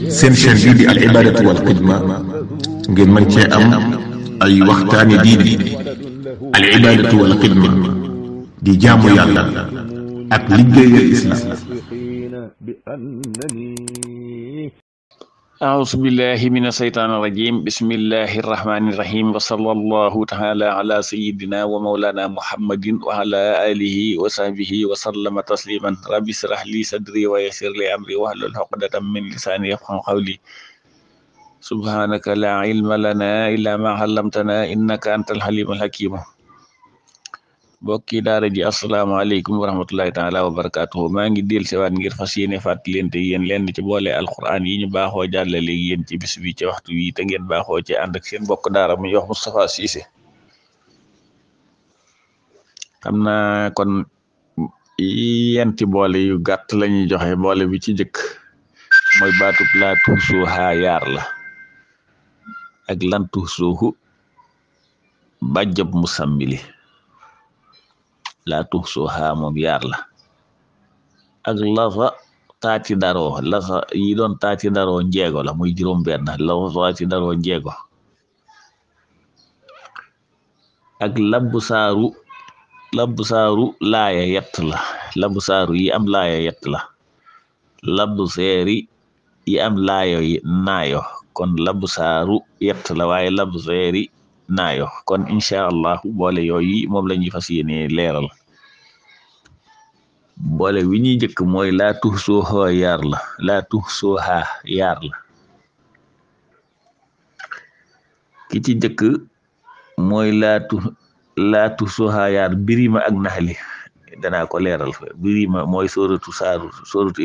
seen chaîne bii di al ibadatu wal xidma ngeen mën cee am ay waxtaani diine. al ibadatu wal xidma di jaamu yàlla ak liggéeyal islam. أعوذ بالله من الشيطان الرجيم بسم الله الرحمن الرحيم وصلى الله تعالى على سيدنا ومولانا محمد وعلى آله وصحبه وسلم تسليما رب اشرح لي صدري ويسر لي أمري واحلل عقدة من لساني يفقهوا قولي سبحانك لا علم لنا إلا ما علمتنا إنك أنت الحليم الحكيم bokki daara ji asalaamaaleykum wa rahmatullahi taala wa barakatuhu maa ngi del siwaat ngir fas yéene fàttalente yéen leen ci boole alquran yi ñu baaxoo jàllale yéen ci bis bi ci waxtu wi te ngeen baaxoo ci ànd ak seen bokk daara mu wax Moustapha Cissé xam naa kon yenti boole yu gàtt lañuy joxe boole bi ci jëkk mooy baatub laa tuxsuuhaa yaar la ak lan tuxsuuhu bàjjab musammili laa tuxsuuhaa moom yaar la ak lafa taati daroo lafa yi doon taati daroo njeego la muy juróom benn lafa taati daroo njeego ak labbu saaru laaya yett la labbu saaru yi am laaya yett la labbu seeri yi am laayo yi naayo kon labbu saaru yett la waaye labbu seeri naayo kon incha allah boole yooyu moom la ñuy fas yéene leeral boole wi ñuy njëkk mooy laa tuxsuuhaa yaar la laa tuxsuuhaa yaar la ki ci njëkk mooy laa tuxsuuhaa yaar birima ak naxli danaa ko leeral fa birima mooy sóoratu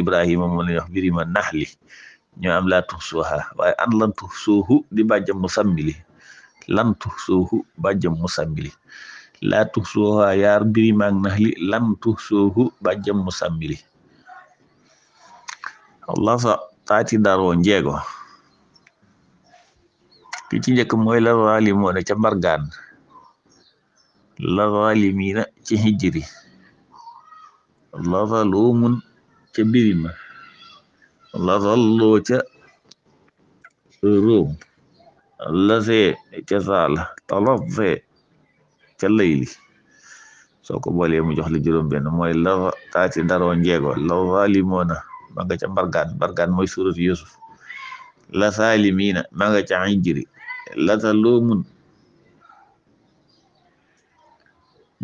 Ibrahima moom la ñuy wax birima naxli ñoo am laa tuxsuuhaa waaye an lan tuxsuuhu di bàjjam musammili lan tuxsuuhu bàjjam musammili laa tuxsuuhaa yaar birima ak naxli lan tuxsuuhu bàjjam musammili lafa taati daroo njeego ki ci njëkk mooy la zaalimoona ca mbargaan la zaalimiina ci hijri la zaluumun ca birima la zalloo ca róom la see ca saala talazee ca layli soo ko boolee mu jox li juróom benn mooy la taati daroo njeego la zaalimoona ma nga ca mbargaan mooy suuratu Yusuf la saalimiina ma nga ca hijri la zaluumun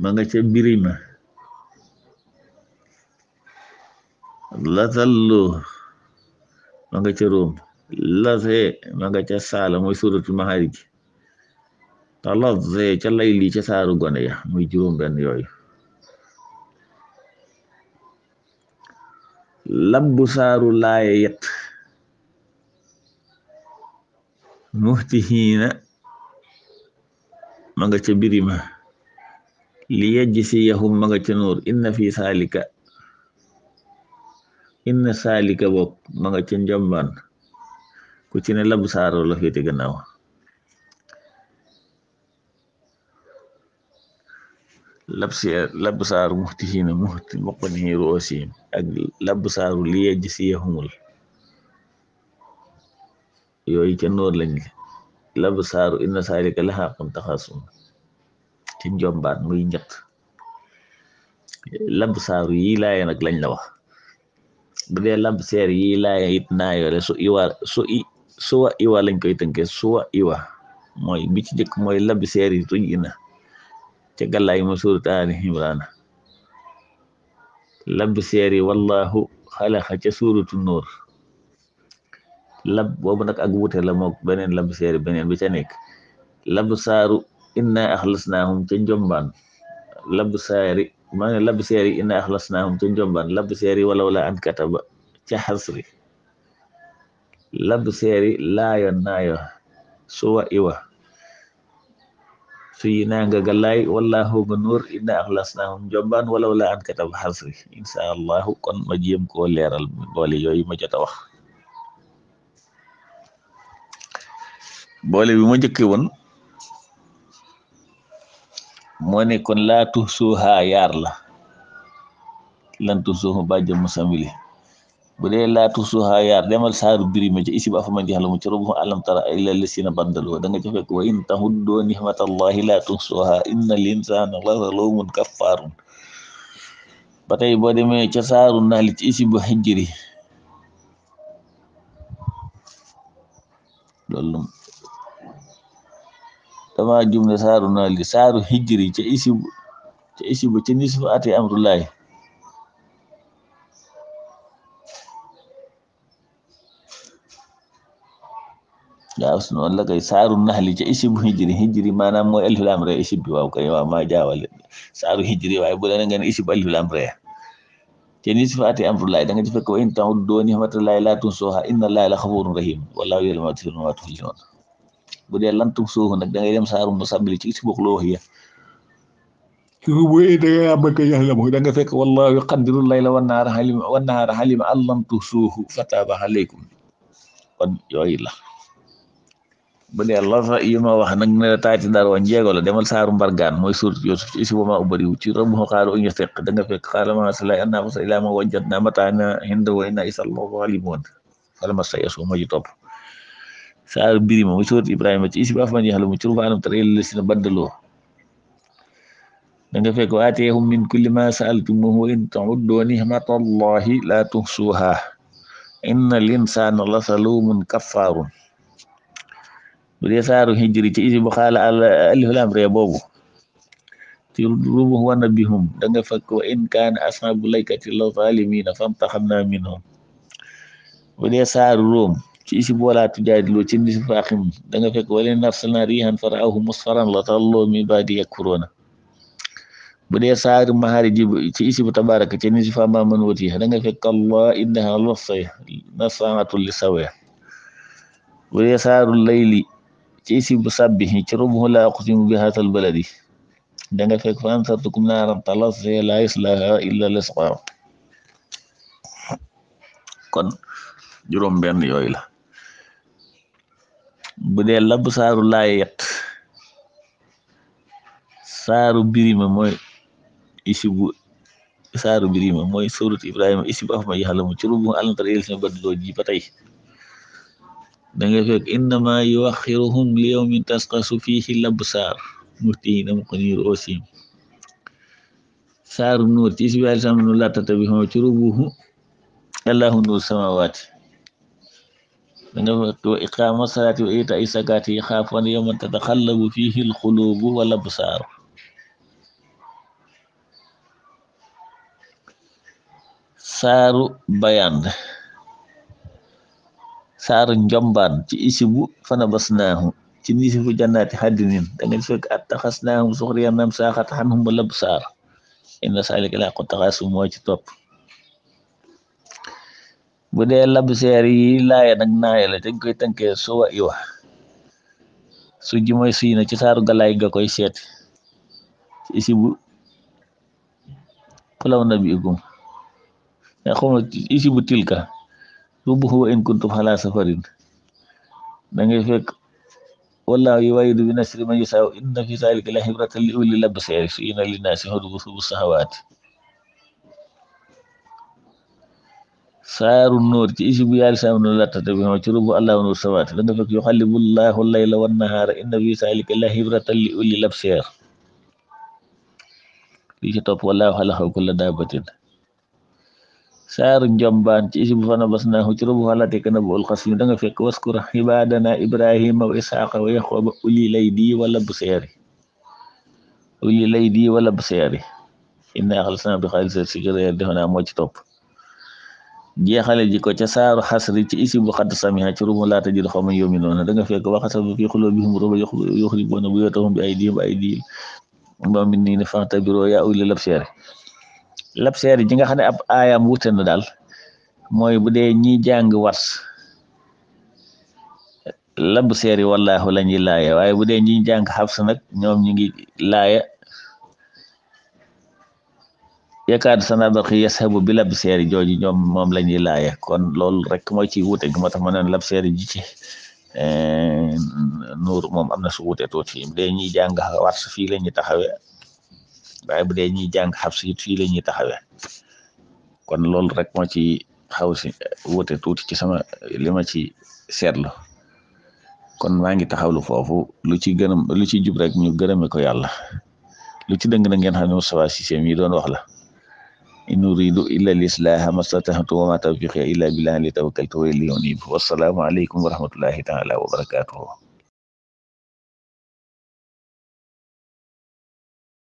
ma nga ca birima la zalloo ma nga ca róom la see ma nga ca saala mooy suuratu Maarij talazee ca layli ca saaru gone ya muy juróom benn yooyu labbu saaru laaya yet muhtihiina ma nga ca birima li yajziyahum ma nga ca nuur inna saalika bokk ma nga ca njombaan ku ci ne labbu saaru la féete gannaaw labbu saaru muhtihiina muqni'i ru'uusihim ak labbu saaru li yajziyahumul yooyu ca noor lañ labbu saaru inna saalika la haqqun taxaasum ci njombaan muy ñett labbu saaru yi laaya nag lañ la wax bu dee labbu seer yi laaya it naayoole suwa iwa lañ koy tënke suwa iwa mooy bi ci jëkk mooy labbu seer yi tuj ina ca gàllaay ma suuratu Ali Imraan labbu seer yi wallahu xalaqa ca suuratu Nuur lab boobu nag ak wute la mook beneen labbu seer beneen bi ca nekk labbu saaru inna axlasnaahum ca njombaan labbu seer yi inna axlasnaahum ca njombaan labbu seer yi walaw la an kataba ca xasri labbu seer yi laayo naayo suwa iwa suyi nanga galaay wallahu nga nuur inna axlasnaahum njombaan walaw la an kataba xasri insha allahu kon ma jéem koo leeral boole yooyu ma jot a wax boole bi ma njëkke woon moo ne kon laa tuxsuuhaa yaar la lan tuxsuuhu bàjjam musammili bu dee laatu suha yaar demal saaru birima ci isi ba fa man jaxla mu ci rubu alam tara ila lisina baddalu da nga ci fekk wa in tahuddu nihmatallahi la tuhsuha innal insana la zalumun kaffarun ba tey boo demee ca saaru naxli ci isi bu hijri loolu dama jumne saaru naxli saaru hijri ca isi bu ca nisfu ati amrullahi waaw noonu la kay saaru naxli ca isib hijri maanaam mooy alif lam re isib bi waaw kay waaw maa jaawale saaru hijri waaye bu dee ngeen isib alif lam re te ni sifaati amrullahi da nga ci fekk wa in ta'uddu ni'matallahi la tuhsuha inna allaha la ghafurun rahim wallahu ya'lamu ma tusirruna wa ma tu'linun bu dee lan tuhsuhu nag da ngay dem saaru musabbili ci isib uluhiyya bu da nga am ko yàlla mo da nga fekk wallahu yuqaddiru al-layla wan-nahara halima an lam tuhsuhu fataba alaykum kon yooyu la bu dee la yi ma wax nag ne taati ndar woon jeego la demal saaru mbargaan mooy surat Yusuf ci isi bama ubariw ci rabbu xaaru uñu fekk da nga fekk xaala ma salay anna fa ila ma wajjatna mataana hinda wa inna isallahu alimun falama sayasu ma ji topp saaru birima mooy surat Ibrahima ci isi ba fa man yaxla mu ci rubu alam tara ila lisina baddaloo da nga fekk wa aatihum min kulli ma sa'altumuhu wa in ta'uddu ni'matallahi la tuhsuha innal insana la zalumun kaffarun bu dee saaru hijri ci isi bu xaala alif lam re boobu ci rubu wa nabihum da nga fekk wa in kaana ashaabul aykati la zalimina fantaxamna minhum bu dee saaru Rum ci isi bu wala tujaadilu ci nisfu faaxim da nga fekk wala arsalna riihan fara'ahu musfaran la zallu min ba'di yakfuruna bu dee saaru Maarij ci isi bu tabaraka ci nisfu ma man wuti da nga fekk Allah innaha nasaa'atun lisawaa bu dee saaru layli ci isi bu sabbihi ci rubu la aqsimu bi haazal baladi da nga fekk fa ansartukum naaran talazza la yaslaha illa al-ashqa kon juróom benn yooyu la bu dee lab saaru laayet saaru birima mooy isi bu saaru birima mooy surat Ibrahima isi bu af ma yaxla mu ci rubu alam tara ila lisina baddaloo ji ba tey da nga fekk innama yuakhiruhum li yawmin tashkhasu fihi al-absar muhtiina muqniina ru'uusihim saaru nuur ci isi bi alsamnu la tatabihu ci rubuhu allahu nuuru samaawaati da nga fekk wa iqaama salaati wa iitaa'i zakaati yaxaafuuna yawman tatakhallabu fihi al-quluubu wal absaar saaru bayaan saaru njombaan ci isibu fana basnaahu ci nisifu jannaati haddinin da nga fekk attaxasnaahum suxriyan am saaxat anhum al-absaar inna zaalika la haqqun taxaasum moo ci topp bu dee labseer yi laaya nag naaya la dañ koy tënkee suwa iwa su ji mooy suy na ci saaru galaay ga koy seet ci isibu falaw nabiikum nga xawma isibu tilka rubuhu wa in kuntum ala safarin da ngay fekk wallahu yuwayyidu bi nasri man yashaa inna fi zalika la ibratan li ulil absar inna linnaasi hubbu shahawaati saaru nuur ci isi bu yàlla sam nu latta bi ci rubu allahu nuur sawaati da nga fekk yuqallibu llahu layla wan nahaara inna fi zalika la ibratan li ulil absar li ci topp wallahu xalaqa kulla dabbatin saaru njombaan ci isi bu fana basnaahu ci rubu halati kana bu ulqasim da nga fekk waskur ibadana ibrahima wa ishaqa wa yaquba uli laydi wala buseeri inna axlasna bi xaalisa sikra defana moo ci topp jeexale ji ko ca saaru xasri ci isi bu xadd samiha ci rubu laata ji xawma yomi noona da nga fekk waxasabu fi qulubihim ruba yuxribuna buyutahum bi aydihim moom mi nii ne fantabiro yaa ulil absar ji nga xam ne ab aayam wute na daal mooy bu dee ñi jàng wars labseeri wallaahu la ñuy laaya waaye bu dee ñi jàng xabs nag ñoom ñu ngi laaya yakaadu sana barqi yashabu bi labseeri jooju ñoom moom la ñuy laaya kon loolu rek mooy ci wute gi moo tax ma neen labseeri ji ci nuur moom am na su wute tuuti bu dee ñi jàng wars fii la ñuy taxawe waaye bu dee ñi jàng xabs it fii la ñuy taxawee kon loolu rek moo ci xaw si wute tuuti ci sama li ma ci seetlu kon maa ngi taxawlu foofu lu ci jub rek ñu gërëme ko yàlla lu ci dëng na ngeen xam ne Moustapha Cissé mi doon wax la in uridu illa lislaha mastata'tu wa ma tawfiqi illa billahi li tawakkaltu wa ilayhi unib wassalaamu aleykum wa rahmatullahi taala wa barakatuhu